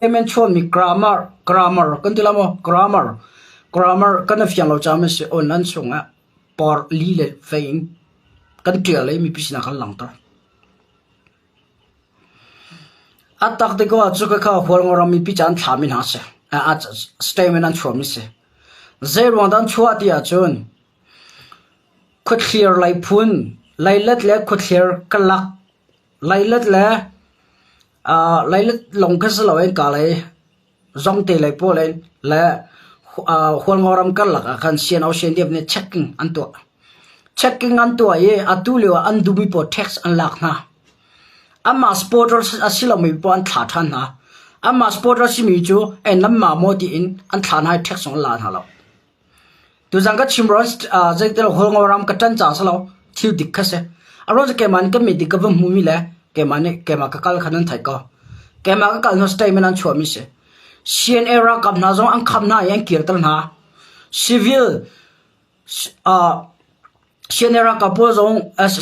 Statement chuahmi grammar, grammar kan ti la maw? Grammar, grammar kan i fiang lo caah maw si online chungah por li le fei in kan ṭial i mipi sinah kan langhter. A tak ti ko ah cu khakha Hualngoram mipi ca an thlami hna a si. Statement an chuahmi si. Zeiruang dah an chuah ti ahcun khuathlir leiphun, leilet le khuathlir kalak, leilet le Leilet lawng kha si loin ka lei zongte lei pawl in le Hualngo ram karlak ah khan CNO CNDF nih checking an tuah. Checking an tuah i atu lio ah an duhmi pawl tax an lak hna. Anmah supporter a si lomi pawl an thlah ṭhan hna. Anmah supporter a simi cu ei nanmah maw tiin an thlah hna i tax zong an la hna lo. Tuzan ka chim ruang zeitil Hualngo ram ka ṭan caah si lo thil dik kha si. A ruang cu keimah nih kan mit dik ka va hmumi le keimah nih keimah ka kal kha nan theih ko. Keimah ka kal hnu statement an chuahmi si. CNA ralkap hna zong an kham hna i an kirter hna. Civil CNA ralkap pawl zong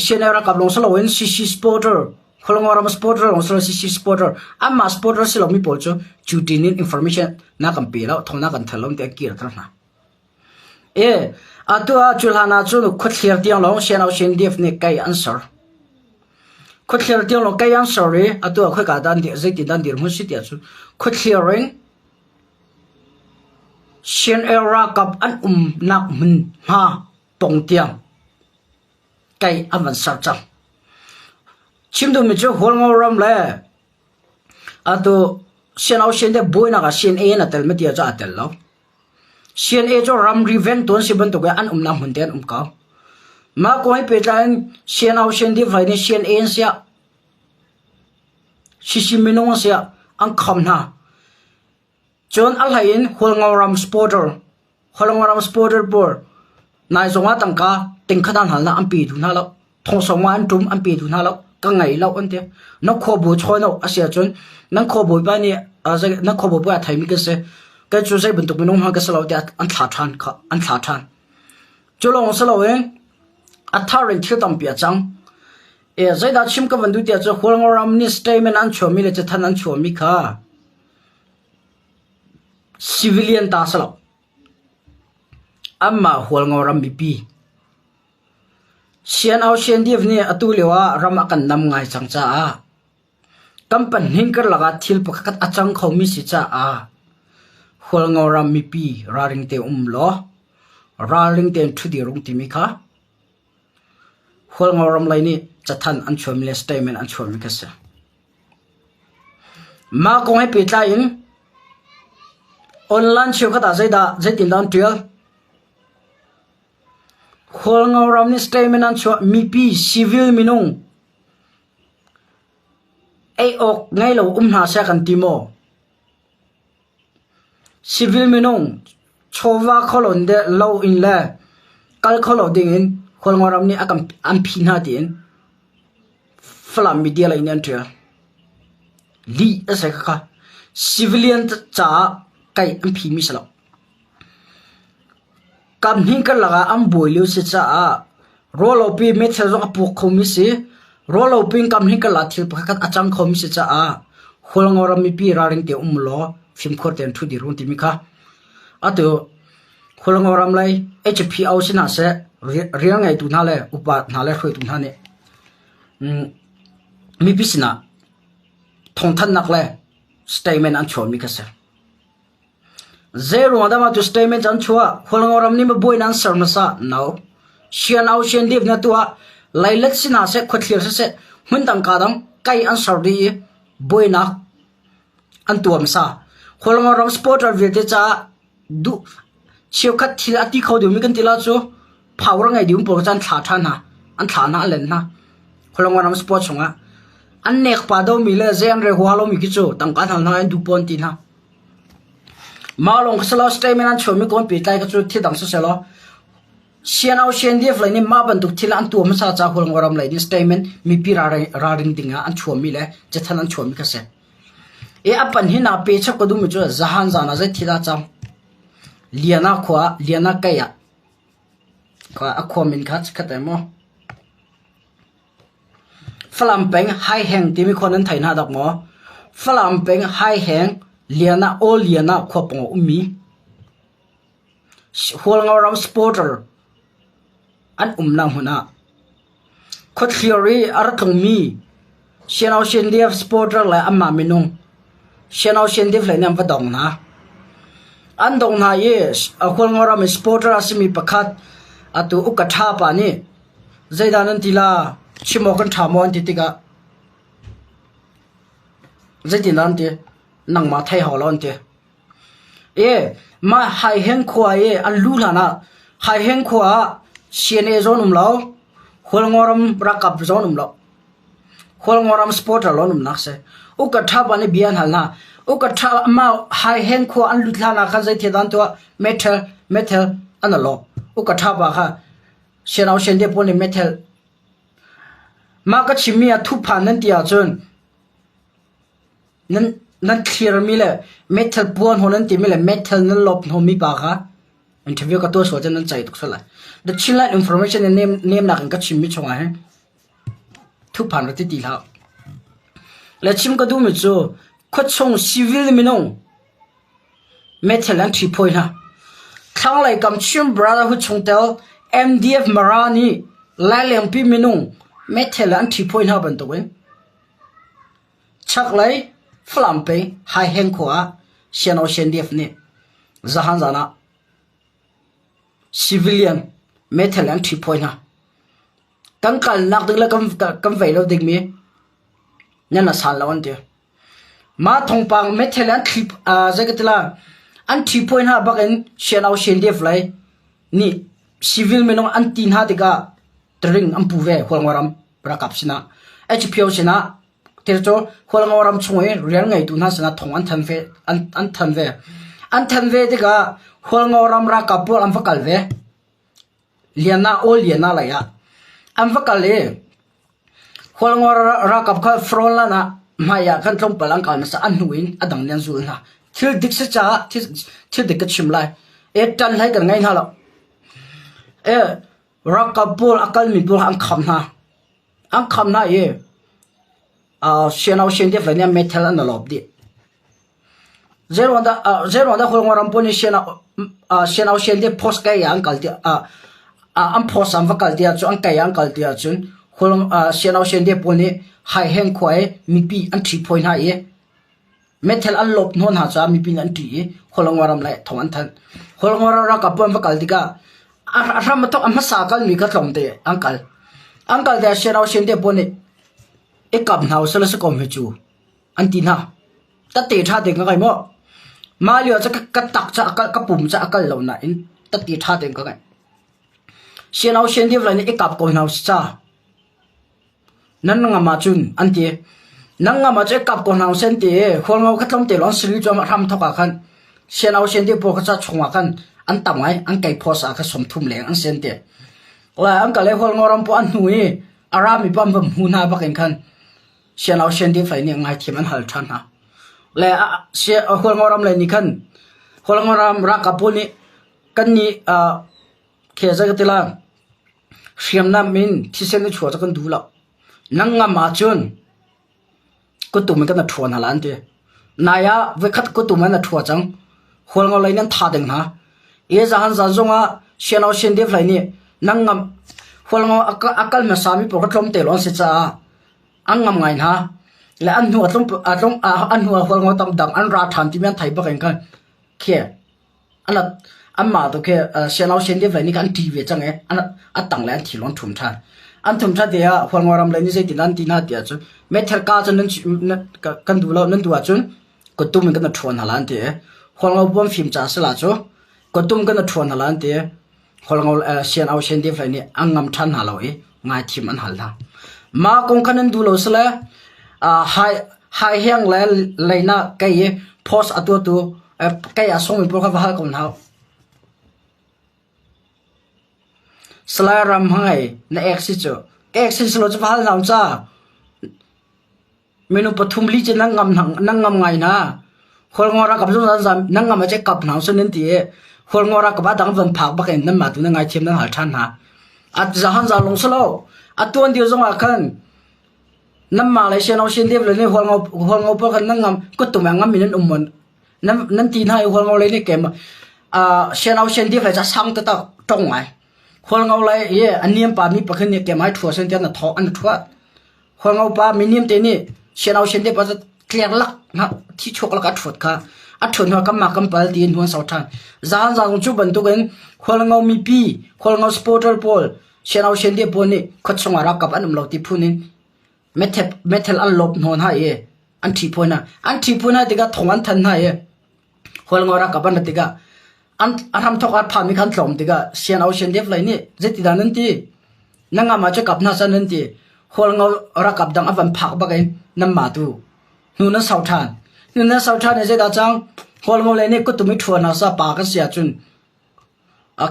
CNA ralkap lawng si loin CC supporter Hualngo ram supporter lawng si lo CC supporter anmah supporter si lomi pawl cu cutin in information na kan pe lo thawng na kan thal lo ti an kirter hna. E atu ah cu hlan ah cun khuathlir tiang lawng CNO CNDF nih kei an ser. Khuathlir tiang lawng kei an ser i atu ah khoika dan zeitin dan dirhmun si tiah cun khuathlir in CNA ralkap an umnak hmunhma pong tiang kei an van ser cang. Chim duhmi cu Hualngo ram le atu CNO CNDF buainak ah CNA in a tel ma ti ah cun aa tel lo. CNA cu ramri vengtu an si bantuk in an umnak hmun te an um ko. Mah kong he pehtlai in CNO CNDF lei nih CNA an siah CC minung an siah an kham hna. Cun a hlei in Hualngo ram supporter Hualngo ram supporter pawl nai zong ah tangka tingkhat an hal hna an pe duh hna lo. Thongsong ah an ṭum an pe duh hna lo. Ka ngei lo an ti. Na khuabu chawn awk a si ahcun nan khuabawipa nih nan khuabawipa a theimi kan si. Kei cu zei bantuk minung hmanh ka si lo tiah an thlah ṭhan kha an thlah ṭhan. Cu lawng si loin a thar in thil tampi a cang. E, zeidah chim ka van duh tiah cu Hualngo ram nih statement an chuahmi le cathanh an chuahmi kha civilian ta si lo. Anmah Hualngo ram mipi CNO CNDF nih atu lio ah ram a kan nam ngai cang caah kan pahnih karlak ah thil pakhat a cang khomi si caah Hualngo ram mipi ralring te um law ralring tein ṭhudir ung timi kha Hualngo ram lei nih cathanh an chuahmi le statement an chuahmi kha si. Mah kong he pehtlai in online cheukhat ah zeidah zeitindah an ṭial? Hualngo ram nih statement an chuah mipi civil minung ei awk ngei lo um hna seh kan ti maw? Civil minung chawva kholon de lo in le kal kholo ding in Hualngo ram nih a kan an phi hna tiin Falam media lei nih an ṭial. Lih a si khakha. Civilian caah kai an phimi si lo. Kamhning karlak ah an buai lio si caah ruahlopi meithal zong a puak khomi si. Ruahlopi in kamhning karlak thil pakhatkhat a cang khomi si caah Hualngo ram mipi ralring te um law fimkhur tein ṭhu dir un timi kha atu Hualngo ram lei HPO si hna seh rian ngeitu hna le upa hna le hruaitu hna nih mipi sinah thawngthanhnak le statement an chuahmi kha si. Zeiruang dah mah cu statement an chuah? Hualngo ram nih maw buainak an ser hmasa? No. Sian-au siandip na tuah. Leilet si hna seh, khuathlir siseh, hmundang kaa dang kai an ser dih i buainak an tuah hmasa. Hualngo ram supporter vialte caah duh cheukhat thil a ti kho dingmi kan ti la cu power ngei ding pawl cu an thla ṭhan hna. An thla hna, an len hna. Hualngo ram sport chungah an nek pa domi le zei an re huaha lomi khi cu tangka hna hna an duh pawn ti hna. Mah lawng kha si lo statement an chuahmi kawn pehtlai kha cu thil dang siseh law CNO CNDF lei nih mah bantuk thil an tuah hmasa ca Hualngo ram lei nih statement mipi ralring ding ah an chuahmi le cathanh an chuahmi kha si. E a pan hi na pe chap ka duhmi cu zahan zan ah zei thil dah cang? Liana khua Liana kei ah a khua min kha chikkhat ai maw? Falam peng Haiheng timi khua nan thei hna dok maw? Falam peng Haiheng Lian ah Aw Lian ah khua pawng a ummi Hualngo ram supporter an umnak hmun ah khuathlir i a ra tlungmi Siano CNDF supporter le anmah minung Siano CNDF lei nih an va dong hna. An dong hna i Hualngo ram i supporter a simi pakhat atu Uka Ṭha pa nih zeidah nan ti la chim awk kan ṭha maw an ti tikah Zeitindah an ti? Nangmah thei hau lo an ti. E, mah Haiheng khua i an luh hlan ah Haiheng khua ah CNA zawn um lo, Hualngoram ralkap zawn um lo. Hualngoram supporter lon umnak si. Uka ṭha pa nih bia an hal hna. Uka ṭha mah Haiheng khua an lut hlan ah khan zei thil an tuah? Metal, metal an alo. Uka ṭha pa kha sianau sian te pawl nih metal Mah ka chimmi ah thuphan nan ti ahcun nan nan thlirmi le meithal puan haw nan timi le meithal nan lawp hnawmmi pa kha interview ka tuah sual cun nan cei tuk sual lai. The Chinland Information in nem nemnak in ka chimmi chungah hin thuphan ra ti ti hlah. Le chim ka duhmi cu khuachung civil minung Meithal an ṭhiphawi hna. Thlanglei kam Chin Brotherhood chungtel MDF Mara nih Lailengpi minung meithal an ṭhiphawi hna bantukin chaklei Falam peng Haiheng khua ah Sian CNDF nih zahan zan ah civilian meithal an ṭhiphawi hna. Kan kalnak ding le kan vei lo dingmi nan a san lo an ti. Mah thawngpang meithal an thli zei ka ti la an ṭhiphawi hna bakin Sianau CNDF lei nih civil minung an ti hna tikah taring an pu ve Hualngo ram ralkap sinah HPO sinah thil cu Hualngo ram chung i rian ngeitu hna sinah thong an than ve an than ve. An than ve tikah Hualngo ram ralkap pawl an va kal ve. Liana aw Liana lei ah an va kal i Hualngo ralkap kha Frontline ah hmai ah khan tlawmpal an kal hmasa an hnu in a dang nih an zul hna. Thil dik si caah thil dik ka chim lai. E ṭan hlei kan ngei hna lo. E ralkap pawl a kalmi pawl kha an kham hna. An kham hna i sianau sian deuh nih meithal an lawp dih. Zeiruang dah Hualngo ram pawl nih sianau sian deuh post kai ah an kal ti an post an va kal ti ahcun an kai ah an kal ti ahcun sianau sian deuh pawl nih haiheng khua i mipi an ṭhiphawi hna i meithal an lawp hnawh hna caah mipi nih an ṭih i Hualngo ram le thong an thanh. Hualngo ram ralkap pawl an va kal tikah a hram a thawk a hmasa kalmi kha tlawmte an kal. An kal tikah sianau sian deuh pawl nih i kap hna usih law si ko hme cu an ti hna. Tette ṭha tein ka ngai maw? Mah lio cu ka tak cu a kal, ka pum cu a kal lo nain tette ṭha tein ka ngai. Sianau sian deuh lai nih i kap ko hna usih ca. Nan ngam ahcun an ti. Nan ngam ahcun i kap ko hna usih an ti i Hualngo kha tlawmte lawng sili cu hram thawk ah khan sianau sian deuh pawl kha ca chungah khan an tam ngai, an kei phaw sa kha 30 leng an si an ti. Lai an kal i Hualngo ram pawl an hnu i a rami pa an va hmu hna bak in khan sianau sian deuh hlei nih ngaithiam an hal ṭhan hna. Le Hualngo ram lei nih khan Hualngo ram ralkap pawl nih kan nih khi zei ka ti lai hriamnam in thisen i chuah cu kan duh lo. Nang ngam ahcun kuttum in kan ṭhua hna lai an ti. Nai ah voikhat kuttum in a ṭhua cang. Hualngo lei nih an tha ding hna. E zahan zan zongah sianau sian deuh hlei nih nang ngam Hualngo a kal hmasami pawl kha tlawmte lawng an si caah an ngam ngai hna. Le an hnu a tlung a tlung an hnu ah Hualngo tam dang an ra ṭhan timi an thei bak in khan khi anmah tu khi sianau sian deuh hlei nih khan an ṭih ve cang i a tang le an thil an ṭhum ṭhan. An ṭhum ṭhan tiah Hualngo ram lei nih zeitin an ti hna tiah cun meithal ka cu kan duh lo nan duh ahcun kuttum in kan ṭhuan hna lai an ti i Hualngo puan fim ca sila cu kuttum kan ṭhuan hna lai an ti i Hualngo sianau sian deuh hlei nih an ngam ṭhan hna lo i ngaithim an hal hna. Mah kong kha nan duh lo sile hai heng le leina kei i post a tuahtu kei a sungmi pawl kha va hal ko hna. Salai Ram Hmangai na ek si cu. Ek si silo cu va hal hna ca. Minung pathum li cu nan ngam nan ngam ngai hna. Hualngo ralkap zung zan nan ngam a che kap hna sun nan ti i Hualngo ralkap a dang van phak bak in nan mah tu nan ngaithiam nan hal ṭhan hna. A zahan za lung silo. A tuan dio zong ah khan nan mah le sian sian dev le ne Hualngo Hualngo pawl khan nan ngam kuttum ngam min an um mon. Nan nan ti hna i Hualngo lei nih keimah sian sian dif lai ca sang taktak ṭong ngai. Hualngo lei i a niam pa mi pakhat nih keimah hi ṭhua sen tiah na thawh an ṭhuat. Hualngo pa mi niam te nih sian sian dif tler lak thi chuak lak a ṭhuat kha a ṭhuat hnu kan mah kan pal tiin huan sau ṭhan. Zan zan cu bantukin Hualngo mipi, Hualngo supporter pawl, sian sian dif pawl nih khuachung ah ralkap an um lo ti phun in Methel an lawp hnawn hna i an ṭhiphawi hna. An ṭhiphawi hna tikah thong an than hna i Hualngo ralkap an rat tikah an a hramthawk ah phanmi kha an tlawm tikah Sian Sian Def lei nih zeitidah nan ti? Na ngam ah cu kap hna seh nan ti. Hualngo ralkap dang a van phak bak in nanmah tu hnu nan sau ṭhan. Hnu nan sau ṭhan i zeidah cang? Hualngo lei nih kuttum i ṭhuan hna seh pa kan si ahcun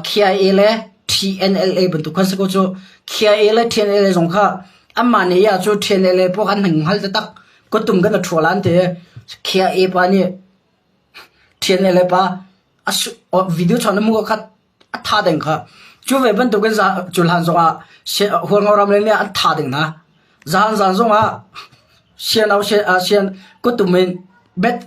KIA le TNLA bantuk khan si ko cu. KIA le TNLA zong kha anmah nih ah cu TNLA pawl kha an hung hngal taktak. Kuttum kan i ṭhual an ti. KIA pa nih TNLA pa video chuan na hmuh kha a tha ding kha. Cu ve bantukin cu hlan zongah Hualngo ram le nih an tha ding hna. Zahan zan zongah sian kuttum in bet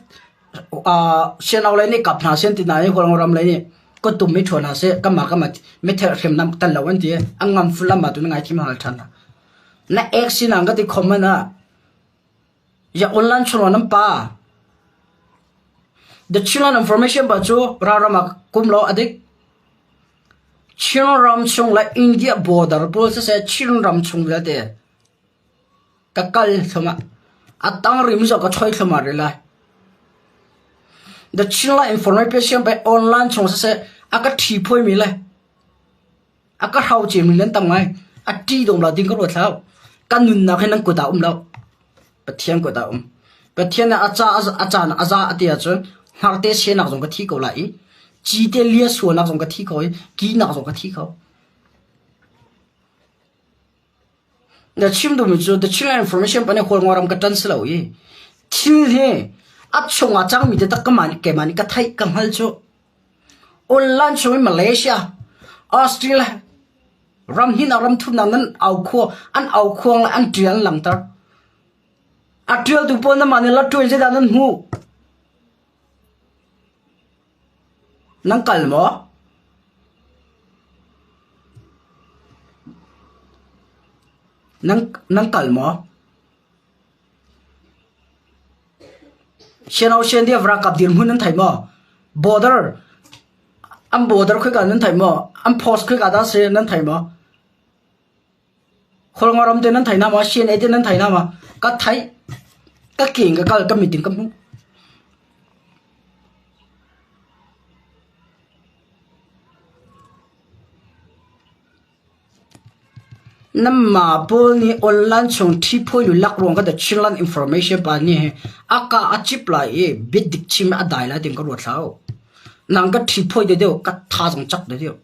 Siano lei nih kap hna seh an ti nain Hualngoram lei nih kuttum i ṭhuan hna seh kanmah kanmah mithel hriamnam tel lo an ti i an ngam full amah tu na ngaithiam hal ṭhan hna. Na ek sinang ka ti khom man ah ya online chungah nan pa The Chinland Information ba cu ralram ah kum lo adik Chinram chung le India border pawl siseh Chinram chung vialte Ka kal thluahmah. A tang rim zong ka choi thluahmah rih lai. The Chinland Information by online chung siseh a ka ṭhi phuaimi le a ka hro cemi nan tam ngai. A ṭi dom lo ding ka ruat hlah. Ka nunnak hi nan kut ah um lo. Pathian kut ah um. Pathian nih a ca a caan a za a ti ahcun hnarte senak zong ka thi ko lai i cite lia sualnak zong ka thi kho i kinak zong ka thi kho. Na chim duhmi cu The Chinland Information pa nih Hualngoram ka ṭan si lo i thil hi a chungah cangmi taktak ka mah nih keimah nih ka theih ka hngal cu. Online chung in Malaysia, Australia ram hnih ram thumnak nan au khua an au khuang le an ṭial an langhter. A ṭialtu pawl namah nih latṭuan zeidah nan hmuh? Nan kal maw? Nan kal maw? Sian sian dia ralkap dirhmun nan thei maw? Border an border khoika nan thei maw? An post khoika dah si nan thei maw? Khualngoram te nan thei hna maw? CNA te nan thei hna maw? Ka theih. Ka ke in ka kal, ka mit in ka hmuh. Nanmah pawl nih online chung ṭhiphawi lu lak ruang ka The Chinland Information pa nih a ka a cip lai i biadik chim a dai lai ting ka ruat hlah u. Nang ka ṭhiphawi deuhdeuh, ka tha zong cak deuhdeuh.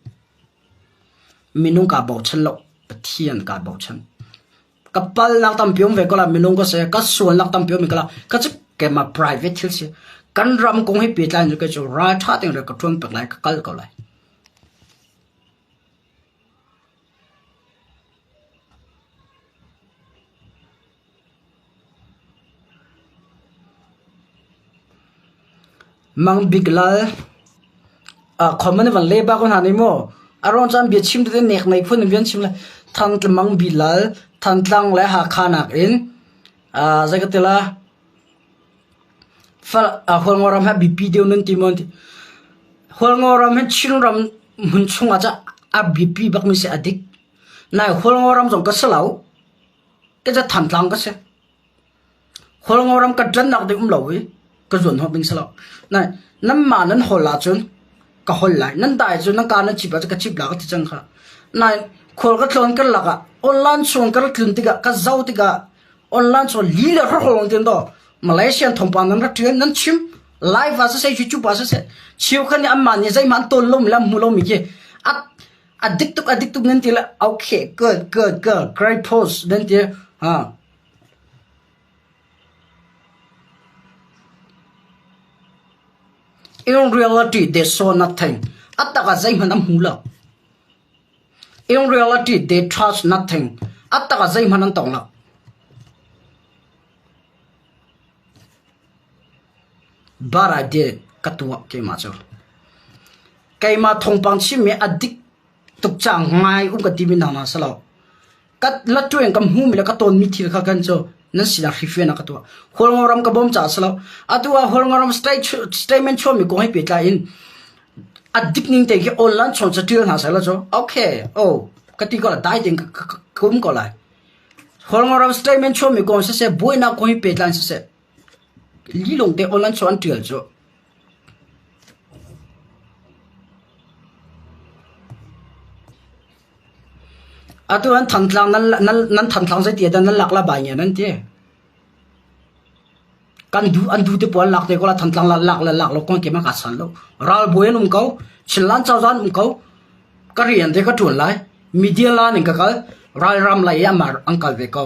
Minung kaa bochan lo, Pathian kaa bochan. Ka palnak tampi um ve ko la, minung ka si, ka sualnak tampi um ko la, ka cu keimah private thil si. Kan ram kong hi pehtlai in kei cu ralṭha tein ka ṭuan pek lai, ka kal ko lai. Mang Bik Lal, khom an van le bak ko hna nih mu. A ruang cu an biachim tete nek nei phun in bia an chim le Thantlang Mang Bik Lal, Thantlang le Hakha nakin zei ka ti la, Hualngoram hi a biapi deuh nan ti maw an ti. Hualngoram hi Chinram hmun chungah cun a biapi bakmi si a dik. Nai Hualngoram zong ka si lo. Ka ca Thantlang ka si. Hualngoram ka ṭannak ding um lo i ka zuan hnawh ding si lo. Nai nanmah nan hawl ahcun ka hawl lai. Nan dai cu nan ka nan cip ahcun ka cip la ka ti cang kha. Nai khual ka tlawn ka lakah online chung ka rak tlun tikah ka zoh tikah online chung li le hrawhrawl tin to Malaysian thawngpang nan rak ṭian nan chim live ah siseh YouTube ah siseh cheukhat nih anmah nih zeihmah an tawn lomi le an hmu lomi khi a a dik tuk a dik tuk nan ti le okay good good good great post nan ti ha In reality they saw nothing a tak ah zeihmanh an hmu lo In reality they trust nothing a tak ah zeihmanh an tong lo But I did. Ka tuah keimah cu. Keimah thawngpang chimmi a dik tuk cang ngai um ka timi hna hna si lo. Ka lattueng ka hmumi le ka tawnmi thil kha kan cu nan sinah hrifian ah ka tuah. Hualngo ram ka bawm caah si lo. Atu ah Hualngo ram statement chuahmi kong he pehtlai in a dik ning te khi online chawn catial hna seh law cu okay oh ka ti ko lai dai tein ka um ko lai. Hualngo ram statement chuahmi kong siseh buainak kong he pehtlai in siseh lilung te online chawn an tial cu Atu an Thantlang nan Thantlang zeiti ah dah nan lak la bai nge nan ti. Kan du an du te pawl lak te ko la Thantlang la lak le lak lo kong ke ma ka san lo. Ralbawi an um ko, Chinland cozah an um ko. Ka rian te ka ṭuan lai. Media la ning ka kal. Ralram lei ah an kal ve ko.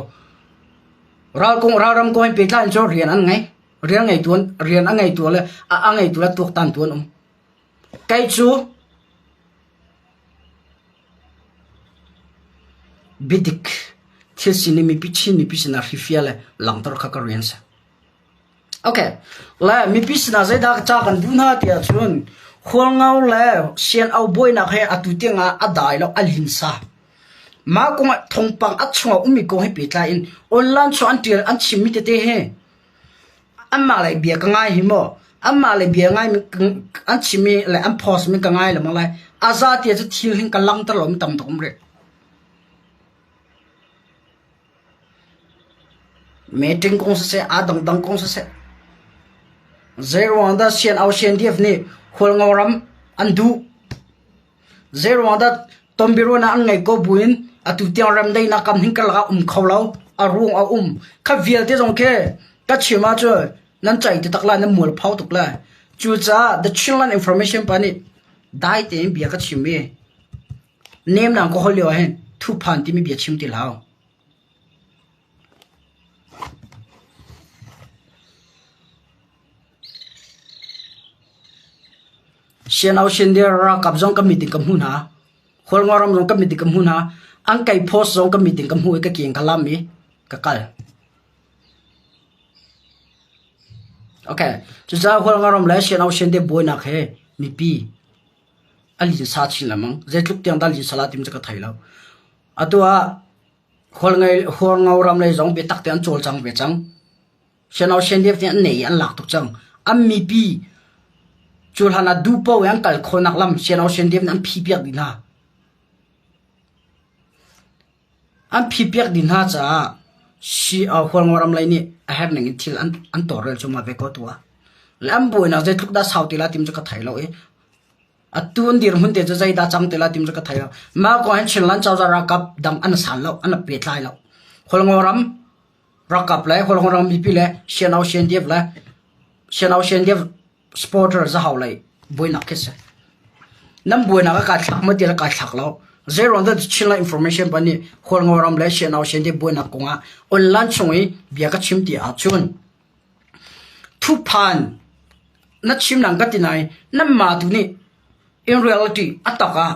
Ral kong ralram kong in pehtlai in cu rian an ngei. Rian ngeitu rian a ngeitu le a ngeitu le tuaktan tu an um. Kei cu biadik thil sining mipi Chin mipi sinah hrifia le langhter kha ka rian si. Okay, le mipi sinah zeidah ca kan duh hna tiah cun Hualngo le Sian-au buainak he atu tiangah a dai lo, a linsa. Mah kong ah thawngpang a chungah ummi kong he pehtlai in online chung an ṭial an chimmi tete hi Anmah lei bia ka ngai hi maw anmah lei bia ngai an chimmi le an post mi ka ngai lengmang lai. A za ti cu thil hin ka langhter lomi tam tuk um rih. Meeting kong siseh, aa dangdang kong siseh. Zeiruang dah CNO CNDF nih Hualngo ram an duh? Zeiruang dah tonbiaruahnak an ngei ko buin atu tiang remdaihnak kam hin karlak ah um kho lo, a ruang a um. Kha vialte zong khi ka chim ahcun nan ceih taktak lai, nan mualpho tuk lai. Cucaah The Chinland Information pa nih dai tein bia ka chim i nemnang ka holh lio ahhin thuphan timi bia chim ti hlah u. Siano Shindir ralkap zong ka mit in ka hmu hna. Hualngo ram zong ka mit in ka hmu hna. An kei post zong ka mit in ka hmu i ka ke in ka lam i ka kal. Okay. Cucaah Hualngo ram le Siano Shindir buainak he mipi a linsa chin lengmang. Zeitluk tiang dah linsa la timi cu ka thei lo. Atu ah Hualngo ram lei zong biatak te an cawlcang ve cang. Siano Shendev nih an nei i an lak tuk cang. An mipi cu hlan ah duhpoh in an kal khawhnak lam Siano Shendev nih an phihpiak dih hna. An phihpiak dih hna caah Hualngo ram lei nih a herh ning in thil an, an tawlrel cuahmah ve ko tu ah. Le an buainak zeitluk dah sau ti lai timi cu ka thei lo i atu an dirhmun te cu zeidah cang ti lai timi cu ka thei lo. Mah kong hin Chinland cozah ralkap dang an san lo, an pehtlai lo. Hualngo ram Ralkap le Hualngoram mipi le Sianau CNDF le Sianau CNDF supporter zahau lei buainak khi si. Nan buainak ah kaa thlak maw ti le kaa thlak lo. Zeiruang dah Chinland information pa nih Hualngoram le Sianau CNDF buainak kong ah online chung i bia ka chim ti ahcun thuphan na chim nang ka ti nain nanmah tu nih in reality a tak ah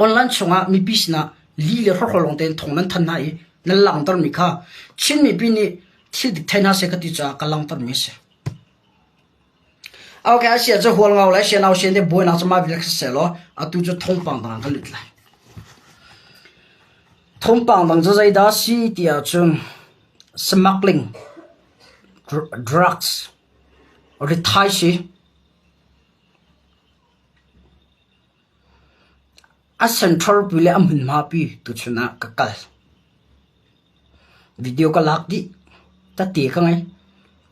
Online chungah mipi sinah lih le hrawkhrol lawng tein thawng nan thanh hna i nan langhtermi kha Chin mipi nih thil dik thei hna seh ka ti caah ka langhtermi a si. Okay, a si ahcun Hualngo le Sianau Sian te buainak cu mah vial kha siseh law atu cu thawngpang dang ah kan lut lai. Thawngpang dang cu zeidah si ti ahcun smuggling, drugs, rithaisi, A central pi le a hmunhma pi tuchun ah ka kal. Video ka lak dih. Tette ka ngei.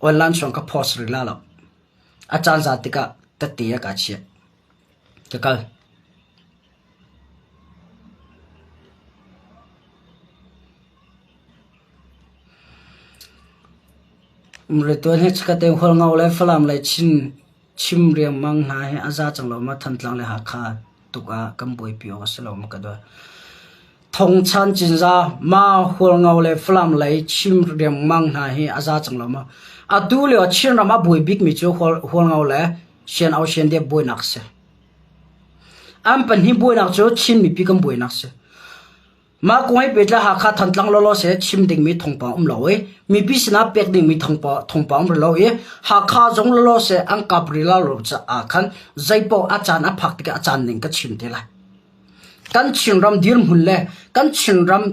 Online chung ka post rih la lo. A caan zat tikah tette ah kaa chiah. Ka kal. Umretuan hi chikkhat te Hualngo le Falam le Chin Chim riangmang hna hi a za cang lo maw Thantlang le Hakha tuk ah kan buaipi awk a si lo maw ka dawt. Thongchan Cinza, Ma Hualngo le Falam lei chim riangmang hna hi a za cang lo maw? Atu lio Chinram a buai bikmi cu Hualngo le Sian-au Siandep buainak a si. An pahnih buainak cu Chin mipi kan buainak a si. Mah kong he pehtlai Hakha Thantlang lawlaw seh chim dingmi thawngpang um lo i mipi sinah pek dingmi thawngpang um rih lo i Hakha zong lawlaw seh an kap rih lo caah khan zeipaoh a caan a phak tikah a caan ning ka chim te lai. Kan Chinram dirhmun le kan Chinram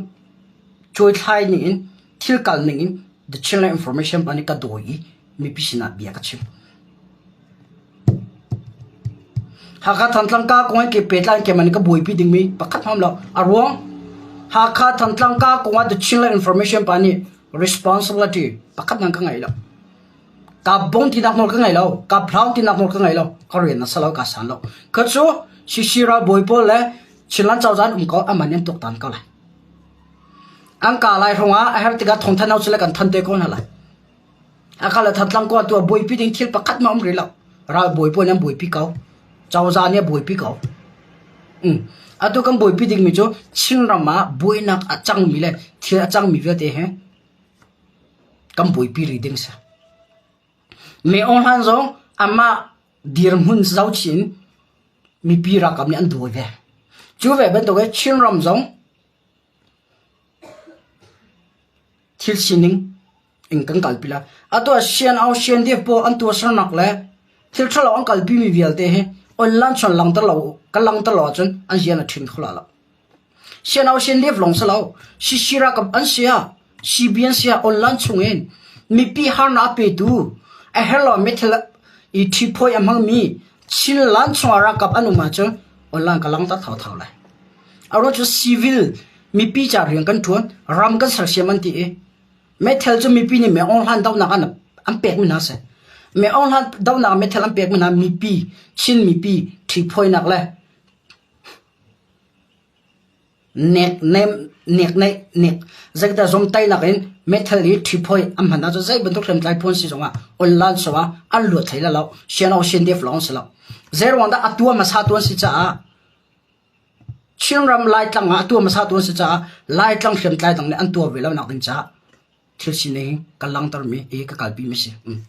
cuaithlai ning in thil kal ning in The Chinland Information pa nih ka dawi i mipi sinah bia ka chim. Hakha Thantlang ka kong he pehtlai in keimah nih ka buaipi dingmi pakhat hmanh lo. A ruang Hakha Thantlang ka kong ah The Chinland Information pa nih responsibility pakhat hmanh ka ngei lo. Ka bong tinak nawl ka ngei lo. Ka hlau tinak nawl ka ngei lo. Ka rian a si lo, ka san lo. Ka cu CC ralbawi pawl le Chinland cozah an um ko, aman in tuaktan ko lai. An ka lai hrong ah a herh tikah thawngthan hau sile kan than te ko hna lai. Hakha le Thantlang khua tu ah buaipi ding thil pakhat hmanh a um rih lo. Ralbawi pawl nih an buaipi ko. Cozah nih a buaipi ko. Um. Atu kan buaipi dingmi cu Chinram ah buainak a cangmi le thil a cangmi vialte hi kan buaipi rih ding si. Me Aung Hlan zong amah dirhmun zohchih in mipi ralkap nih an dawi ve. Cu ve bantuk in Chinram zong thil sining in kan kalpi lai. Atu ah CNO, CNDF pawl an tuahsernak le thil ṭhalo an kalpimi vialte hi online chon langter lo kan langter lo ahcun an rian a ṭhin kho la lo. CNO, CNDF lawng si lo, CC ralkap an si ah, CB an si ah online chungin mipi harnak a petu a herh lo mi thil i ṭhiphawi a hmangmi Chinland chungah ralkap an um ahcun online ka langter thotho lai. A ruang cu civil mipi ca rian kan ṭuan, ram kan sersiam an ti i meithal cu mipi nih Meng Aung Hlaing dohnak ah an pekmi hna a si. Meng Aung Hlaing dohnak ah meithal an pekmi hna mipi, Chin mipi ṭhiphawinak le nek nem nek neih nek zeidah zawmtaihnak in meithal hi ṭhiphawi an hman ahcun zei bantuk hriamtlai phu an si zongah online so ah an luat thai la lo. CNO CNDF lawng an si lo. Zeiruang dah a tuah hmasa tu an si caah Chinram Laitlang ah a tuah hmasa tu an si caah Laitlang hriamtlai dang nih an tuah ve lonak ding caah thil sining ka langhtermi i ka kalpi mi si. Mm.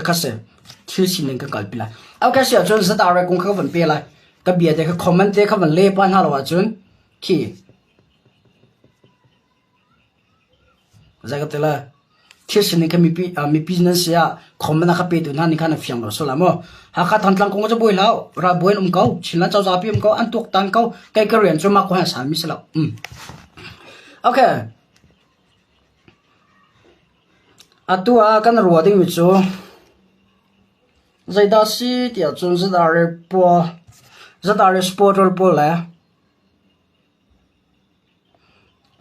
Ka si. Thil sining ka kalpi lai. Okay si ahcun ZRA kong kha ka van pe lai. Ka bia te kha comment te kha van le pa hna lo ahcun khi Zei ka ti lai? Thil sining kha mipi mipi nan si ah comment a ka petu hna nih khan a fiang lo sual ah maw? Hakha Thantlang kong cu buai hlah u. Ralbawi an um ko. Chinland cozah pi um ko. An tuaktan ko. Kei ka rian cu mah ko he a sanmi si lo. Mm. Okay. Atu ah kan ruah dingmi cu zeidah si tiah cun ZRA pawl ZRA supporter pawl le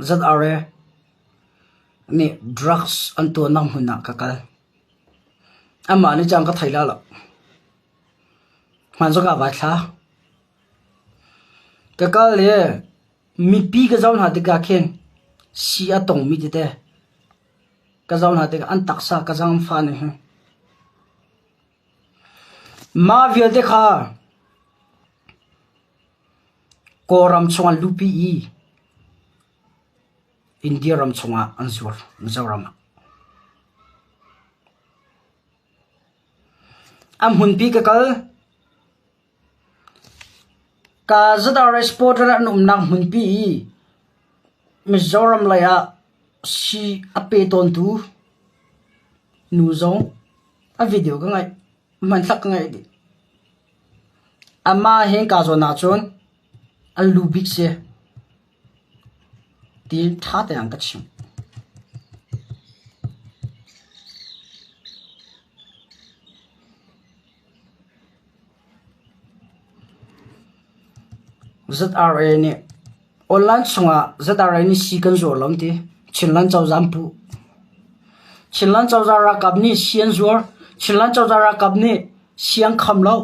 ZRA nih drugs an tuahnak hmun ah ka kal. Amah nih cun ka thei la lo. Hmaan zong ah vai thla. Ka kal i mipi ka zoh hna tikah khin sii a tongmi tete ka zoh hna tikah an taksa ka zaangfah ning hi. Mah vialte kha Kawlram chungah luhpi i India ram chungah an zuar Mizoram ah. A hmunpi ka kal. Ka ZRS porter an umnak hmunpi i Mizoram lei ah sii a pe tawntu nu zong a video ka ngaih. Hmanthlak ka ngaih dih. Amah he kaa zawn ahcun an lu bik si ti ṭha tein an ka chimh. ZRA nih online chungah ZRA nih sii kan zuar lo an ti. Chinland cozah an puh. Chinland cozah ralkap nih sii an zuar. Chinland cozah ralkap nih sii an kham lo.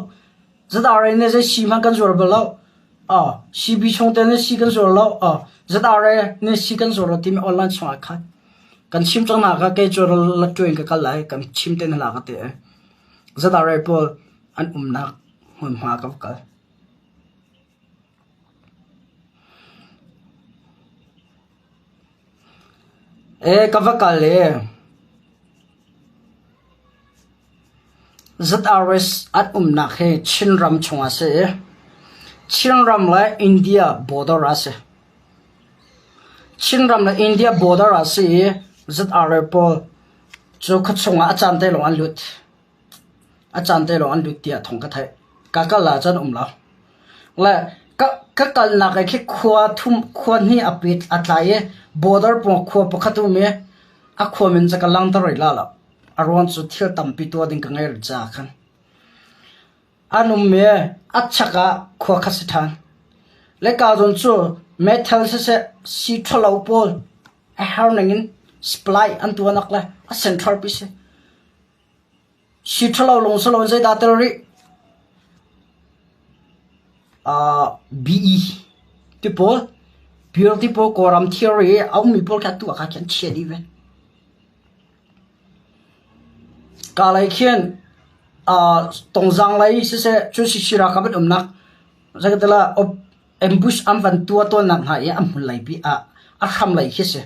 ZRA nih zei sii hmanh kan zuar bal lo. Oh, CB chungtel nih sii kan zuar lo. Oh, ZRA nih sii kan zuar lo timi online chungah khan kan chim cang hna kha kei cu lattu in ka kal lai kan chim te hna ka ti. ZRA pawl an umnak hmunhma ka va kal. Ee ka va kal i. ZRS an umnak hi Chinram chungah a si i Chinram le India border ah a si. Chinram le India border ah a si i ZRA pawl cu khuachung ah a caan te lawng an lut. A caan te lawng an lut tiah thawng ka theih. Ka kal ahcun um lo. Le ka, ka kalnak i khi khua thum, khua hnih a pit a tlai i border pawng khua pakhat um i a khua min cu ka langter rih la lo. A ruang cu thil tampi tuah ding ka ngei rih caah khan. An um i a chak ah khua kha si ṭhan. Le ka zawn cu meithal siseh sii ṭhalo pawl a her ning in supply an tuahnak le a central pi si. Sii ṭhalo lung si loin zeidah tel rih? Uh, BE ti pawl, beer ti pawl Kawlram thilri i a ummi pawl kha atu ah kha khin chia dih ve. Ka lei khin uh, Tongzang lei siseh cun Sisi ralkap an umnak zeikatila ambush an van tuah tawnnak hna i a hmun lei pi ah a hram lei khi si.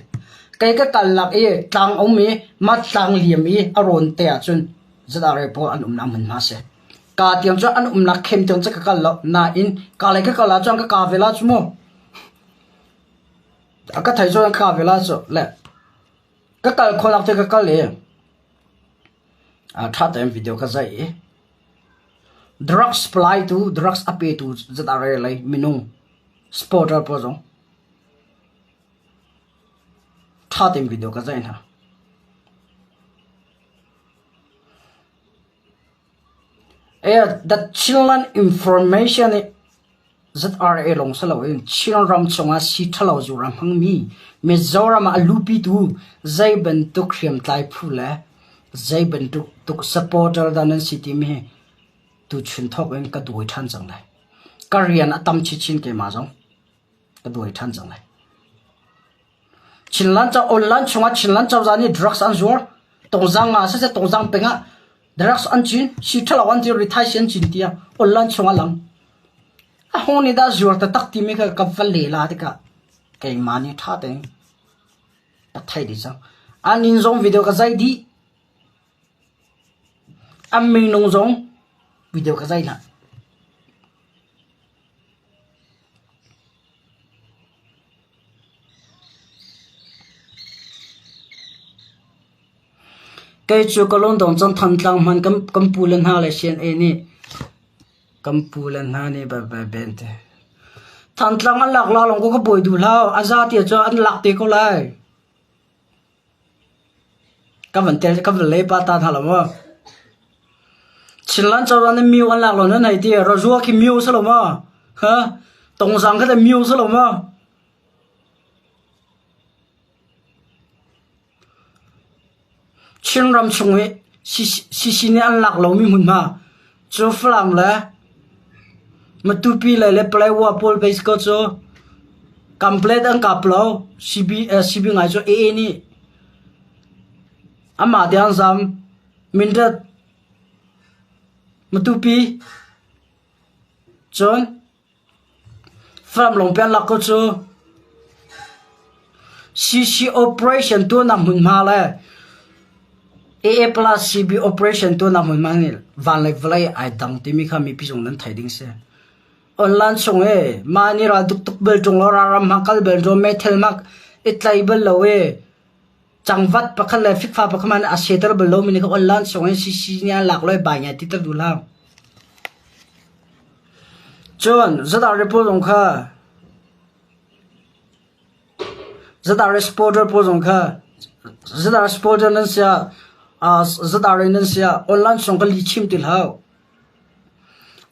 Kei ka kalnak i tlang a um i mah tlang liam i a rawn te ahcun ZRA pawl an umnak hmunhma si. Ka tiang cu an umnak khem tiang cu ka kal lo nain ka lei ka kal ahcun ka ka ve la cu mu. A ka thei cu ka ve la cu le ka kal khawlak te ka kal i a ṭha tein video ka zaih i drugs supply tu drugs a petu ZRA lei minung supporter pawl zong ṭha tein video ka zaih hna. The Chinland Information nih ZRA lawng si loin Chinram chungah sii ṭhalo zuar a hmangmi Mizoram ah a luhpitu zei bantuk hriamtlai phu le zei bantuk tuk supporter dah nan si timi hi tuchun thawk in ka dawi ṭhan cang lai. Ka rian a tam chinchin keimah zong ka dawi ṭhan cang lai. Chinland online chungah Chinland cozah nih drugs an zuar. Tongzang ah siseh Tongzang peng ah drugs an cin, sii ṭhalo an cin, rithai si an cin tiah online chungah lang. A hung nih dah zuar taktak timi kha ka va lela tikah keimah nih ṭha tein ka theih dih cang. An inn zong video ka zai dih. An minung zong video ka zai hna. Kei cu ka lungdong cang Thantlang hman kan pu le hna le CNA nih kan pu le hna nih bente. Thantlang an lak la lawng ko ka buai duh hlah. A za ti cu an lak te ko lai. Ka van tel ka van lei pa ta hna lo maw? Chinland cozah nih myo an lak lo nan hei ti. Rajua khi myo si lo maw? Ha? Tongzang kha teh myo si lo maw? Chinram chung i CC nih an lak lomi hmunhma cu Falam le Matupi lei le Paletwa pawl base ko cu Kamplet an kap lo. CB, eh, CB ngai cu AA nih amah te an zam. Mindat Matupi cun Falam lawng pian lak ko cu. CC operation tuahnak hmunhma le AA plus CB operation tuahnak hmunhma nih van le vawlei ai dang timi kha mipi zong nan thei ding si. Online chung i mah nih ral tuk tuk bel ṭung lo ralram hmang kal bel ṭung meithal mak i tlai bal lo i cangvat pakhat le fikfa pakhat hmanh a seter bal lomi nih kha online chung in CC nih an lak lo i bai ngai ti ter duh hlah. Cun zadar report zong kha zadar reporter pawl zong kha zadar reporter nan sia zadar nan sia online chung ka li chim ti hlah.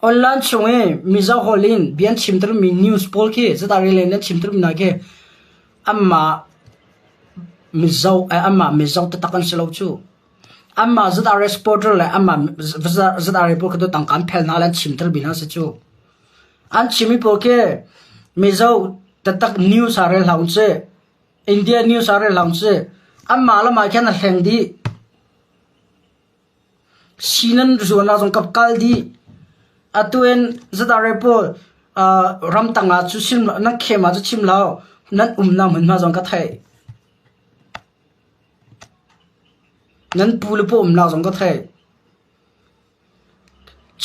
Online chung i Mizo holh in bia an chimtermi news pawl khi zadar le nan chimtermi hna khi Anmah Mizo anmah Mizo taktak an si lo cu. Anmah ZRA supporter le anmah ZRA pawl kha tangka an phel hna le an chimter bik hna si cu. An chimmi pawl khi Mizo taktak news ah rel hlah usih. India news ah rel hlah usih. Anmah le mah khin a hleng dih. Sinan zuan ah zong ka kal dih. Atu in ZRA pawl ramtang ah cu sim nan khem ah cu chim lo nan umnak hmunhma zong ka theih. Nan pu le paw umnak zong ka theih.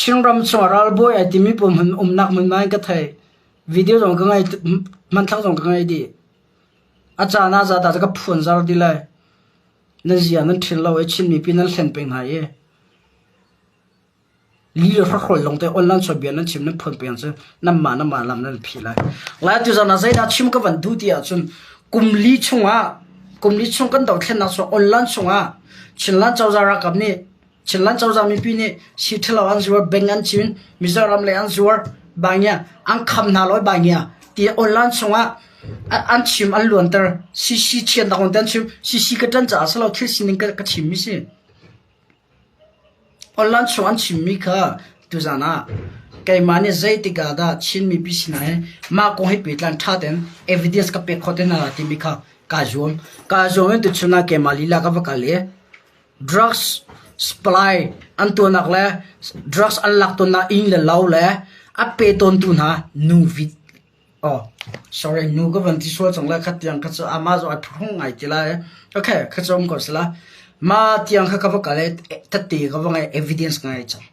Chinram chungah ralbawi ai timi pawl hmun umnak hmunhma in ka thei. Video zong ka ngei, hmanthlak zong ka ngei dih. A caan ah zat ah ka phuanzar dih lai. Nan zia nan ṭhil lo i Chin mipi nan hlen peng hna i li le hrakhrawl lawng te online chawnbia nan chim nan phuan peng cu nanmah nanmah lam nan phih lai. Lai tuzan ah zeidah chim ka van duh ti ahcun kum li chungah kum li chung kan dothlennak chung online chungah Chinland cozah ralkap nih Chinland cozah mipi nih sii ṭhalo an zuar, bank an cin, Mizoram lei an zuar, bangia an kham hna lo bangia ti online chungah an chim an luanter. CC chian tak an chim. CC ka ṭan caah si lo thil sining ka, ka chim mi si. Online chung an chimmi kha tuzan ah keimah nih zeitik ah dah Chin mipi sinah hin mah kong hi pehtlan ṭha tein evidence ka pek khawh te hna timi kha kaa zuam. Kaa zuam in tuchun ah keimah lila ka va kal i Drugs supply an tuahnak le drugs an lak tawnnak inn le lo le a pe tawntu hna nu vit oh sorry nu ka van ti sual cang lai khat tiang kha cu amah zong a phuhrung ngai ti lai. Okay kha cu um ko sila. Mah tiang kha ka va kal i tette ka va ngei evidence ka ngei cang.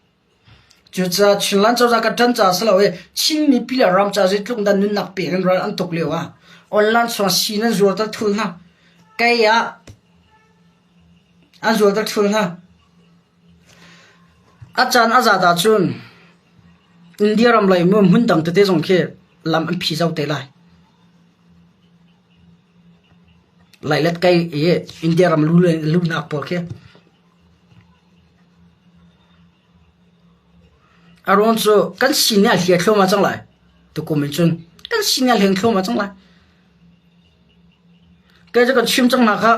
Cucaah Chinland cozah kan ṭan caah si lo i Chin mipi le ram caah zeitluk dah nunnak pek in ral an tuk lio ah online sawng sii nan zuarter thul hna. Kei ah an zuarter thul hna. A caan a zat ahcun India ram lei mu hmun dang tete zong khi lam an phi zau te lai. Lailet kei i India ram lunak pawl khi A ruang cu kan sin nih a hliah thluahmah cang lai. Tukum in cun kan sin nih a hleng thluahmah cang lai. Kei cu kan chim cang hna kha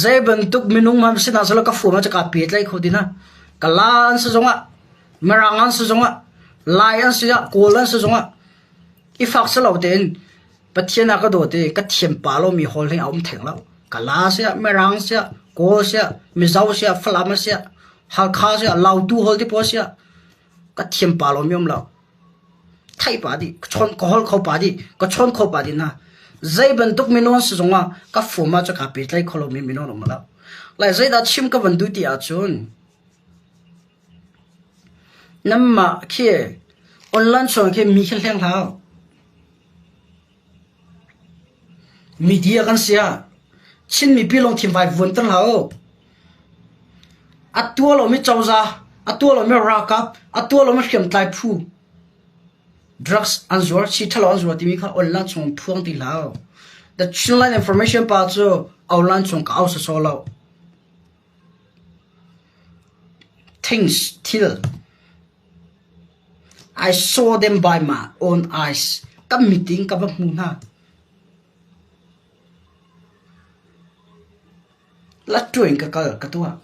zei bantuk minung hmanh si hna selaw ka fuam ah cu kaa pehtlaih kho ti hna. Kala an si zongah, Mirang an si zongah, Lai an si ah, Kawl an si zongah i fak si lo tein Pathian a ka dawt i ka thiam pa lomi hawl hi a um theng lo. Kala siah, Mirang siah, Kawl siah, Mizo siah, Falam siah, Halkha siah, Lautu hawl ti pawl siah, ka thiam pa lomi um lo. Theih pa dih, ka chawn ka holh kho pa dih, ka chawn kho pa dih hna. Zei bantuk minung si zongah ka fum ah cu kaa pehtlaih kho lomi minung um lo. Lai zeidah chim ka van duh ti ahcun nanmah khi online chung khi mi khi hleng hlah. Media kan si ah Chin mipi lungthin vai vuanter hlah u. A tuah lomi cozah, a tuah lomi ralkap, a tuah lomi hriamtlai phu drugs an zuar, sii ṭhalo an zuar timi kha online chung phuang ti hlah u. The Chinland Information pa cu online chung ka au sawsawh lo. Things, thil I saw them by my own eyes. Ka mit in ka va hmu hna. Lattu in ka kal ka tuah.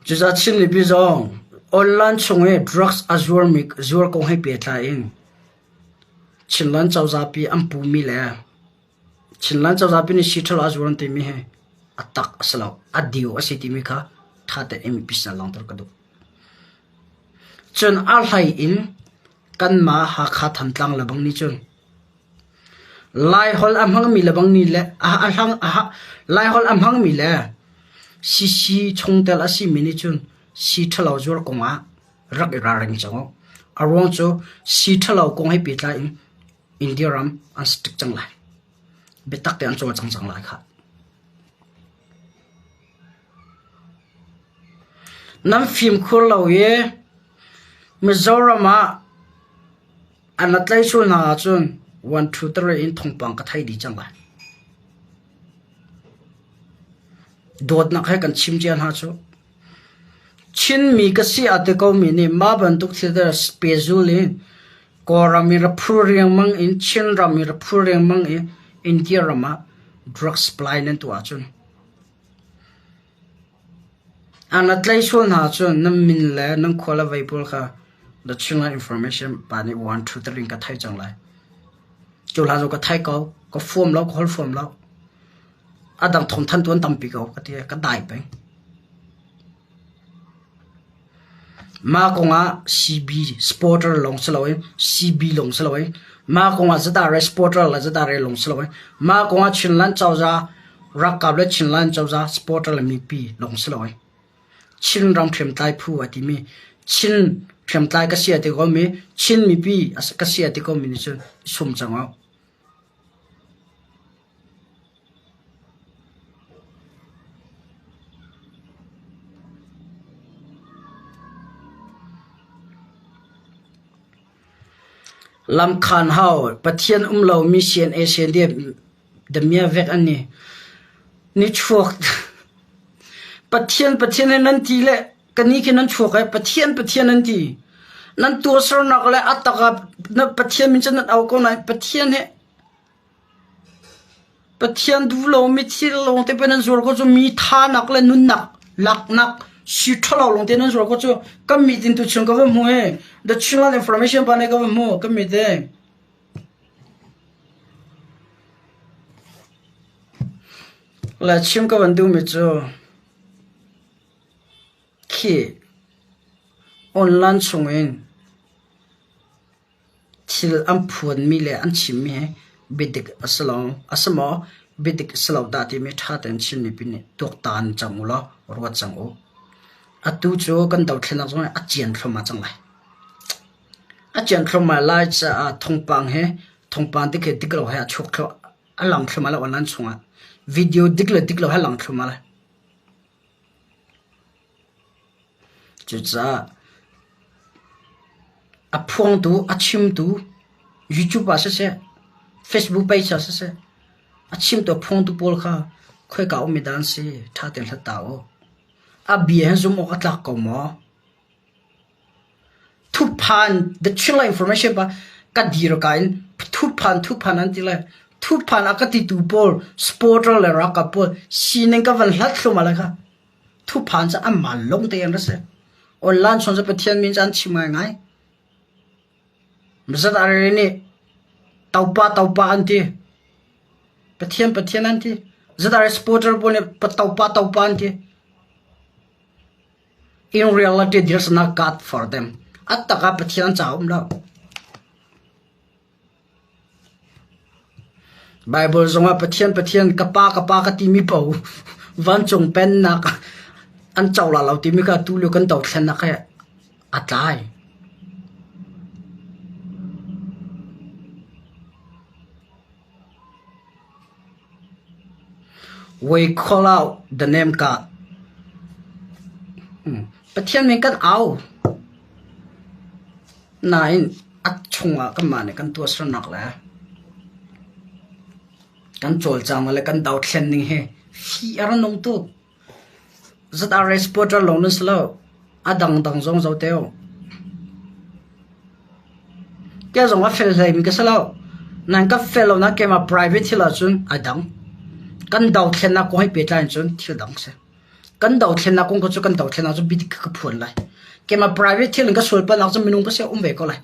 Cucaah Chin mipi zong online chung i drugs a zuarmi zuar kong he pehtlai in Chinland cozah pi an pumi le Chinland cozah pi nih sii ṭhalo a zuar an timi hi a tak a si lo, a dio a si timi kha ṭha tein mipi sinah langhter ka duh. Cun a hlei in kanmah Hakha Thantlang lebang nih cun Laiholh a hmangmi lebang nih le Laiholh a hmangmi le CC chungtel a simi nih cun sii ṭhalo zuar kong ah rak i ralring cang u. A ruang cu sii ṭhalo kong he pehtlai in India ram an strict cang lai. Biatak te an cawlcang cang lai khah. Nan fimkhur lo i Mizoram ah an la tlai sual hna ahcun one two three in thawngpang ka thei dih cang lai. Dawtnak he kan chim cia hna cu. Chinmi ka si a ti komi nih mah bantuk thil te pehzul in Kawlram i ra phur riangmang in Chinram i ra phur riangmang i India ram ah drug supply nan tuah ahcun an ra tlaih sual hna ahcun nan min le nan khua le vei pawl kha the Chinland Information pa nih one two three in ka theih cang lai. Cu hlan cu ka thei ko, ka fuam lo, ka holh fuam lo. A dang thawngthanhtu an tampi ko ka ti ka dai peng. Mah kongah CB supporter lawng si loin CB lawng si loin mah kongah ZRA supporter le ZRA lawng si loin mah kongah Chinland cozah Ralkap le Chinland cozah supporter le mipi lawng si lo ai. Chin ram hriamtlai phu a timi Chin hriamtlai ka si a ti komi Chin mipi ka si a ti komi nih cun i sum cang u. Lamkhan hau Pathian um lomi CNA CNDF damiah vek an ni. Nichuak Pathian Pathian he nan ti le kani khi nan chuak ai Pathian Pathian nan ti. Nan tuahsernak le a tak ah na Pathian min cu nan au ko nain Pathian he Pathian duh lomi thil lawngte pei nan zuar ko cu mi thanak le nunnak laknak si ṭhalo lawngte nan zuar ko cu kan mit in tuchun ka va hmu ee. The Chinland Information pa nih ka va hmu kan mit ee. Le chim ka van duhmi cu khi online chungin Thil an phuanmi le an chimmi hi biadik a si lo a si maw biadik a si lo dah timi ṭha tein Chin mipi nih tuaktan cang u law ruat cang u. Atu cu kan dothlennak zong hi a cian thluahmah cang lai. A cian thluahmah lai caah thawngpang hi thawngpang dik he dik lo he a chuak thluah a lang thluahmah lai online chungah. Video dik le dik lo he a lang thluahmah lai. Cucaah a phuangtu, a chimtu YouTube ah siseh, Facebook page ah siseh, a chimtu a phuangtu pawl kha khoika ummi dah an si ṭha tein hlat ta u. A bia hin zumh awk a tlak ko maw? Thuphan the Chinland information pa ka dir ka in thuphan thuphan an ti lai. Thuphan a ka titu pawl supporter le ralkap pawl sining ka van hlat thluahmah lai kha. Thuphan cu anmah lawng te an ra si. Online chung cu Pathian min cu an chim ngaingai. Mazat arere nih topa topa an ti. Pathian Pathian an ti. Zat are supporter pawl nih topa topa an ti. In reality there's no God for them. A tak ah Pathian ca um lo. Bible zongah Pathian Pathian ka pa ka pa ka timi paoh vancung pennak an co la lo timi kha tulio kan dothlennak he a tlai. We call out the name God. Pathian min kan au. Nain a chungah kanmah nih kan tuahsernak le kan cawlcang le kan dothlen ning hi fih a ra nung tuk. ZRA supporter lawng nan si lo. A dangdang zong zo te u. Ke zong a fel hleimi ka si lo. Nan ka fel lo na keimah private thil ahcun a dang. Kan dothlennak kong he pehtlai in cun thil dang si. Kan dothlennak kong cu kan dothlennak cu bidik ka phuan lai. Keimah private thil in ka sualpalnak cu minung ka si um ve ko lai.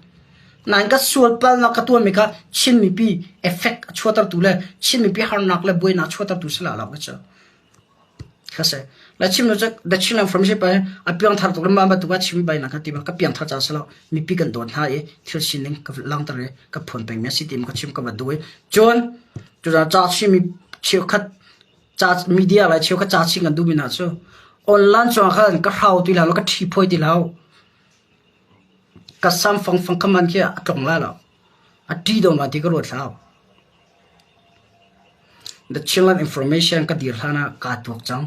Nain ka sualpalnak ka tuahmi kha Chin mipi effect a chuahtertu le Chin mipi harnak le buainak chuahtertu si la lo ka cu. Ka si. La chim lo cu the Chinland Friendship pa a piangthar tuk le mah bantuk ah chim bai na ka ti ma ka piangthar ca si lo mipi kan dawt hna i thil sining ka langter i ka phuan peng mi a si ti ka chim ka va duh i cun cucaah ca chim cheukhat ca media lai cheukhat ca chim kan duh mi hna cu online cungah khan ka hrau ti hlah lo ka ṭhi phuai ti hlah ka sam fang fang kha man khi a tlong la lo a ṭi do ma ti ka ruat hlah The Chinland Information ka dir hlan ah kaa tuak cang.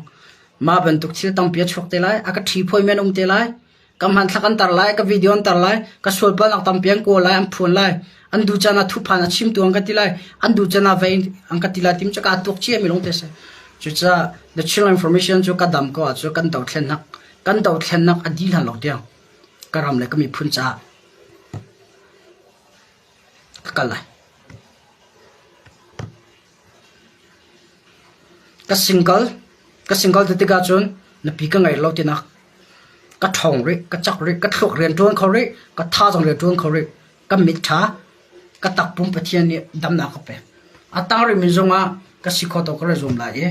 Mah bantuk thil tampi a chuak te lai. A ka ṭhi phawi men um te lai. Ka hmanthlak an tar lai, ka video an tar lai, ka sualpalnak tampi an kawl lai, an phuan lai. An duh caan ah thuphan a chimtu an ka ti lai, an duh caan ah vei an ka ti lai tim cu kaa tuak cia mi lawng te si. Cucaah The Chinland Information cu ka dam ko ahcun kan dothlennak kan dothlennak a dih hlan lo tiang ka ram le ka miphun caah ka kal lai. Ka single, ka single ti tikah cun nupi ka ngei lo tinak ka ṭhawng rih, ka cak rih, ka thluak rian ṭuan kho rih, ka thazaang rian ṭuan kho rih, ka mit ṭha, ka takpum Pathian nih damnak ka pek. A tang rihmi zongah ka si kho tawk ka ra zuam lai i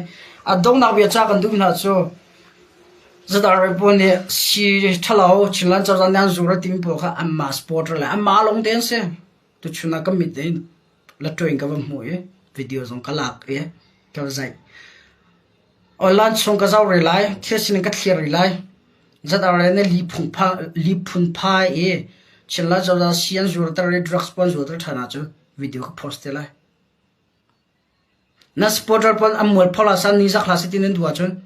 a donghnak bia ca kan duh hna cu Zadar pawl nih sii ṭhalo Chinland cozah nih an zur a timi pawl kha anmah supporter le anmah lawng te an si. Tuchun ah ka mit in latṭuai in ka va hmuh i video zong ka lak i ka va zaih. Online chung ka zoh rih lai, thil sining ka thlir rih lai. ZRA nih li phunphai i Chinland cozah sii an zuarter i drugs pawl an zuarter ṭhan ahcun video ka post te lai. Na supporter pawl an mualpho la san nizak hlah seh ti nan duh ahcun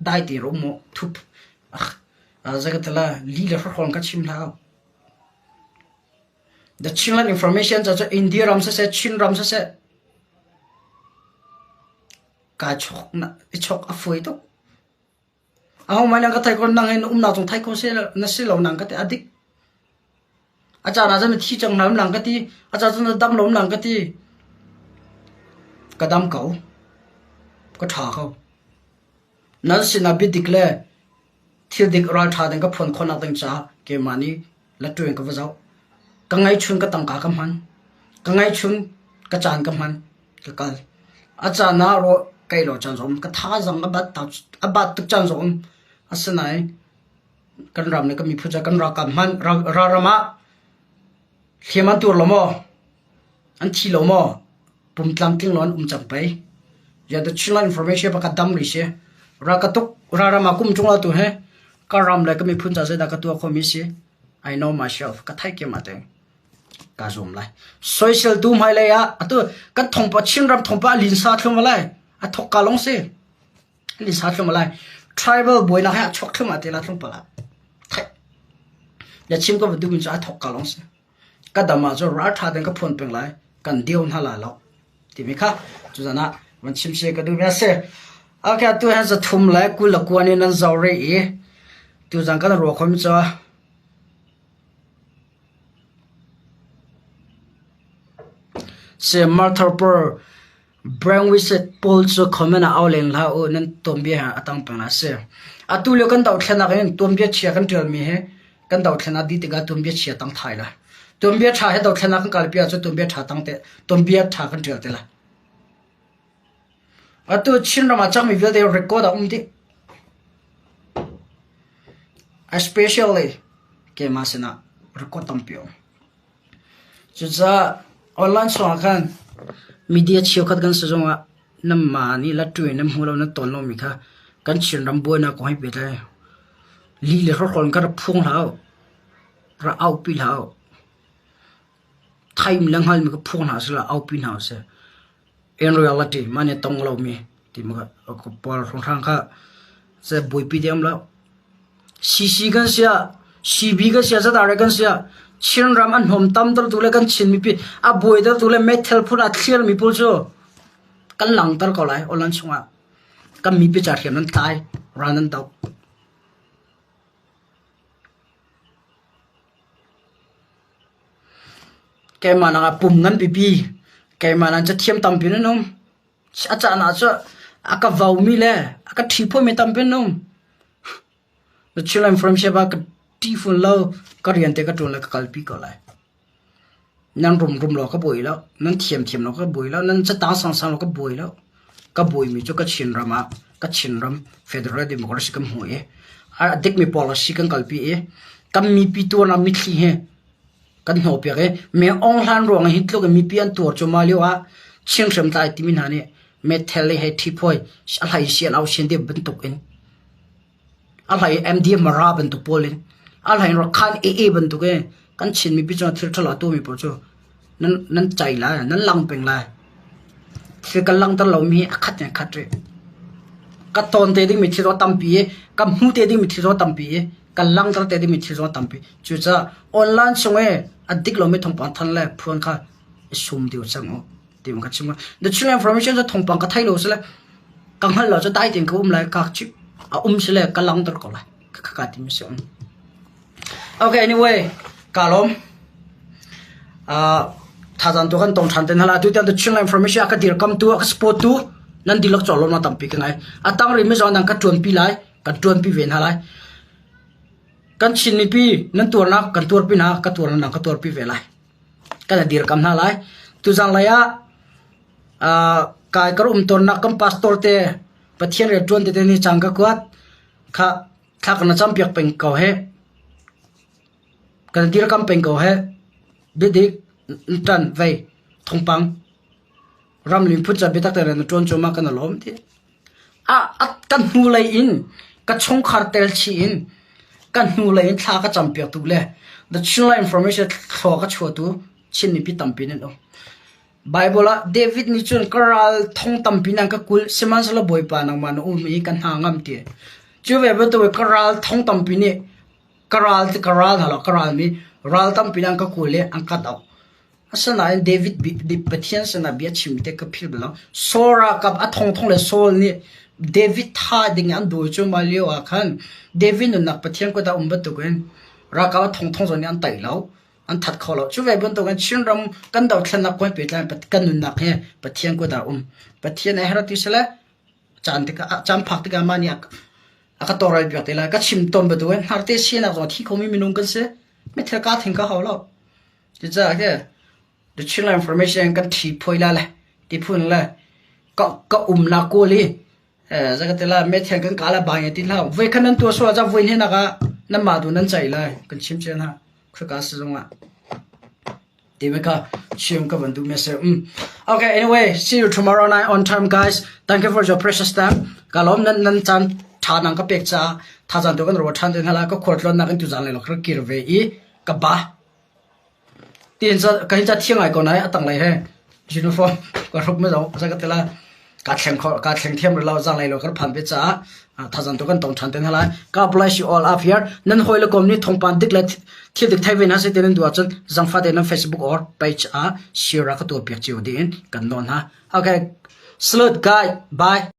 dai te rawh mu thup zei ka ti la li le hrawhrawl ka chim hlah. The Chinland information ca cu India ram siseh Chin ram siseh kaa chok i chok a fawi tuk. Ahohmanh an ka thei ko nang hi na umnak zong thei kho na si lo nang ka ti a dik. A caan ah cun na thi cang hna nang ka ti, a caan cun na dam lo nang ka ti. Ka dam ko. Ka ṭha ko. Nan sinah biadik le thil dik ralṭha ding ka phuan khawhnak ding caah keimah nih latuin ka va zoh. Ka ngaihchun ka tangka ka hman. Ka ngaihchun ka caan ka hman. Ka kal. A caan ah rawh kei lo caan zong ka thazaang a bat a bat tuk caan zong um. Asinain kan ram le kan miphun ca kan ralkap hmanh ralram ah hliam an tuar lo maw? An thi lo maw? Pum tlamtling lo an um cang pei. Ya the Chinland information pakhat dam rih si. Ral ka tuk ralram ah kum chung la tu he ka ram le ka miphun ca zeidah ka tuah khomi si. I know myself. Ka theih kim ate. Ka zuam lai. Soisel tu hmailei ah atu kan thongpa Chinram thongpa linsa thlum lai. A thok ka long si. Linsa thlum lai. Tribal buainak he a chuak thlum ate la thlum pala. Thai. Ya chim ko du min cu a thok ka long si. Ka dam ah cun ralṭha tein ka phuan peng lai, kan dio hna lai lo timi kha tuzan ah van chim si ka duhmi a si. Okay, atu hin zathum le 29 in nan zoh rih i tuzan kan ruah khomi cu si Martha Pur Brainwashed pawl cu comment ah au len hlah u, nan tuanbia he a tang peng a si. Atu lio kan dohthlennak in tuanbia chia kan ṭialmi hi kan dohthlennak dih tikah tuanbia chia tang thai lai. Tuanbia ṭha he dohthlennak kan kalpi ahcun tuanbia ṭha tang te, tuanbia ṭha kan ṭial te lai. Atu Chinram ah cangmi vialte record a um dih. Especially keimah sinah record tampi a um. Cucaah online chungah khan media cheukhat kan si zongah nanmah nih latṭu in nan hmuh lo nan tawn lomi kha kan Chinram buainak kong he pehtlai lih le hrawkhrol in kha rak phuang hlah u, rak aupi hlah u. Theimi le hngalmi kha phuang hna usih law aupi hna usih. In reality mah nih tong lomi timi kha pawl hrawnghrang kha buaipi diam lo. CC kan si ah, CB kan si ah, ZRA kan si ah, Chinram a hnawm tamtertu le kan Chin mipi a buaitertu le meithal phun a thliarmi pawl cu kan langter ko lai online chungah. Kan mipi ca hriam nan tlai, ral nan doh. Keimah nak ah pum ngan pipi, keimah nan cathiam tampi nan um. A caan ah cun a ka vomi le a ka ṭhiphuami tampi an um. Na Chinland Friendship ah ka ṭih fawn lo, ka rian te ka ṭuan le ka kalpi ko lai. Nan rum rum law ka buai lo, nan thiam thiam law ka buai lo, nan catang sangsang law ka buai lo. Ka buaimi cu ka Chinram ah ka Chinram Federal Democracy kan hmu i a dikmi policy kan kalpi i kan mipi tuarnak mitthli he kan hnawhpiak i me Aung Hlan ruang hi tluk in mipi an tuar cuahmah lio ah Chin hriamtlai timi hna nih meithel le hei ṭhiphawi a hlei sian au sian ti bantuk in a hlei MDF Mara bantuk pawl in a hlei Rakhan AA bantuk in kan Chin mipi cungah thil ṭhalo a tuahmi pawl cu nan nan cai lai nan lang peng lai. Thil kan langhter lomi hi a khat in a khat rih. Ka tawn te dingmi thil zong a tampi i ka hmu te dingmi thil zong a tampi i ka langhter te dingmi thil zong a tampi. Cucaah online chung i a dik lomi thawngpang than le phuan kha i sum deuh cang u ti ka chim. The true information cu thawngpang ka thei lo sile ka hngalh lo cu dai tein ka um lai ka chim a um sile ka langhter ko lai ka ka timi si. Okay anyway ka lawm. Uh, thazang tu kan tong than te hna la tu tiang the Chinland information a ka dirkam tu a ka support tu nan dilak chawlom na tampi ka ngai atang ri mi zong nang ka tuan pi lai kan tuan pi ve hna lai kan Chin mipi nan tuarnak kan tuarpi hna ka tuarnak nang ka tuarpi ve lai kan dirkam hna lai tuzang lai ah uh, kai kar um tornak kan pastor te Pathian rian tuan te te ni chang ka kuat kha thla kan cam piak peng ko he kan dirkam peng ko he biadik tan vei thongpang ramling phun ca biatak te na tuan cuahmah kan lawm ti. A ka hnulei in ka chungkhar tel chih in ka hnulei in thla ka campiaktu le The Chinland Information thlua ka chuahtu Chin mipi tampi nan um. Baibal ah David nih cun ka ral thong tampi nan ka kulh sihmanhsehlaw Bawipa nangmah na um i ka hna ngam ti. Cu ve bantuk ka ral thong tampi nih ka ral ka ral hna lo ka ral mi ral tampi nan ka kul i an ka doh. Asinain David Pathian sinah bia chim te ka philh bal lo. Saul ralkap a thongthong le Saul nih David thah ding an dawi cuahmah lio ah khan David nunnak Pathian kut ah um bantukin ralkap a thongthong zong nih an taih lo. An that kho lo. Cu ve bantukin Chinram kan dothlennak kong pehtlai kan nunnak hi Pathian kut ah um. Pathian a herh ti sile caan tikah caan phak tikah mah nih a ka tawlrel piak te lai. Ka chim tawn bantukin hnarte sinak zong a thi khomi minung kan si. Mithil kaa thing ka hau lo. Cucaah ke the Chinland Information kan thi phuai la le ti phun le ka ka umnak kawl i zakatela methian kan kala bang ti hlah voi khan nan tua sual ca voi hne nak ah nan mah tu nan cai lai kan chim chen ha khuka sizung ah ti me kha chim ka van du me se um okay anyway see you tomorrow night on time guys thank you for your precious time ka lom nan nan chan tha nang ka pek cha tha chan tu kan ro than den hala ka khor tlon nak in tu zan le lo khar kir ve i ka ba Tiin ka hin ca thiang ngai ko nain a tanglei he uniform ka hruk mi zong ka ti lai. Kaa thleng kho kaa thleng thiam rih lo zanglei lo ka phan ve caah thazang tu kan tong ṭhan te hna lai. God bless you all up here. Nan hawi le kom nih thawngpang dik le thil dik thei ve hna seh ti nan duh ahcun zangfah tein nan Facebook or page ah share ah ka tuah piak cio ding in kan nawl hna. Okay. Salute guys. Bye.